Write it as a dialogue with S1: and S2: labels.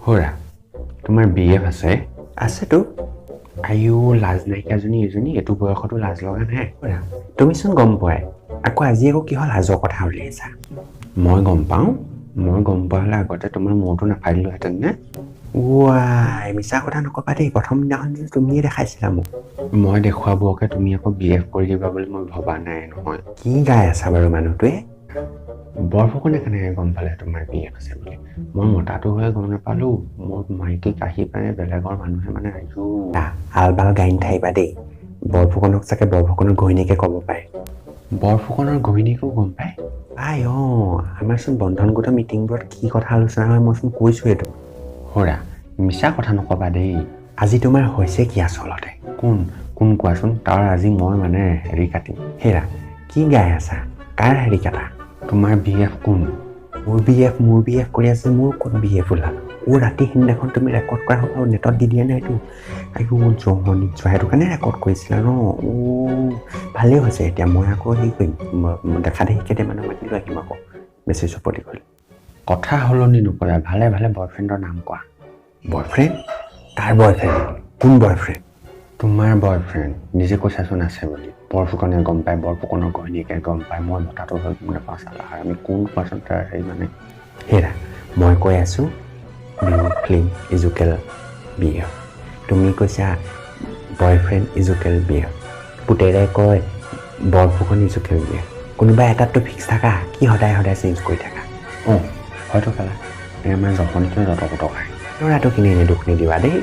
S1: হৰা, তোমাৰ B F আছে?
S2: আছেতো।
S1: আইও, লাজ নাইকিয়াজনী এজনী, এইটো বয়সতো লাজ লগা নাই।
S2: হৰা, তুমিচোন গম পোৱাই, আকৌ আজি আকৌ কিহৰ লাজৰ কথা উলিয়াইছা?
S1: মই গম পাওঁ। মই গম পোৱা হ'লে আগতে তোমাৰ মূৰটো নাফালিলোহেঁতেন নে?
S2: ৱাই, মিছা কথা নকবা দেই। প্ৰথম দিনাখন যে তুমিয়ে দেখাইছিলা মোক।
S1: মই দেখুৱাবকে তুমি আকৌ বি এফ কৰি দিবা বুলি মই ভবা নাই নহয়।
S2: কি গাই আছা বাৰু মানুহটোৱে?
S1: বৰফুকনে কেনেকৈ গম পালে তোমাৰ বি এফ আছে বুলি? মই মতাটো হৈ গম নাপালোঁ। মোৰ মাইকীক আহি পানে বেলেগৰ মানুহে মানে আইও।
S2: আল বাল গাই নাথাকিবা দেই। বৰফুকনক চাগে বৰফুকনৰ ঘৈণীয়েকে ক'ব পাৰে।
S1: বৰফুকনৰ ঘৈণীয়েকেও গম পায়?
S2: পাই অঁ। আমাৰচোন বন্ধন গোটৰ মিটিংবোৰত কি কথা আলোচনা হয় মইচোন কৈছোঁৱেই তোমাক।
S1: হৰা, মিছা কথা নকবা দেই।
S2: আজি তোমাৰ হৈছে কি আচলতে?
S1: কোন কোন কোৱাচোন? তাৰ আজি মই মানে হেৰি কাটিম।
S2: হেৰা, কি গাই আছা? কাৰ হেৰি কাটা?
S1: তোমাৰ বি এফ কোন?
S2: মোৰ বি এফ, মোৰ বি এফ কৰি আছে। মোৰ ক'ত বি এফ ওলাল? অ' ৰাতি সিদিনাখন তুমি ৰেকৰ্ড কৰা হ'ল আৰু নেটত দি দিয়া নাইতো। আইও জহনিত যোৱা, সেইটো কাৰণে ৰেকৰ্ড কৰিছিলা ন? অ' ভালেই হৈছে। এতিয়া মই আকৌ হেৰি কৰিম, দেখা দেখি কেইটামানক মাতি লৈ আহিম আকৌ বেছি চুপতি কৰি।
S1: কথা সলনি নকৰা, ভালে ভালে বয়ফ্ৰেণ্ডৰ নাম কোৱা।
S2: বয়ফ্ৰেণ্ড? কাৰ বয়ফ্ৰেণ্ড? কোন বয়ফ্ৰেণ্ড?
S1: তোমাৰ বয়ফ্ৰেণ্ড, নিজে কৈছাচোন আছে বুলি। বৰফুকনে গম পায়, বৰফুকনৰ ঘৈণীয়েকে গম পায়। মই মতাটো হৈ গম নাপাওঁ। চালা আমি কোন কোৱাচোন? তাৰ হেৰি মানে।
S2: হেৰা, মই কৈ আছোঁ Bihu film equal B F, তুমি কৈছা বয়ফ্ৰেণ্ড ইজুকেল বি এফ, পুতেৰে কয় বৰফুকন ইজুকেল বি এফ। কোনোবা এটাততো ফিক্স থাকা, কি সদায় সদায় চেঞ্জ কৰি থাকা?
S1: অঁ হয়তো কেলা, এই আমাৰ জখনিটোৱে যত কুট খায়।
S2: ল'ৰাটো কিনি এনে দুখ নিদিবা দেই।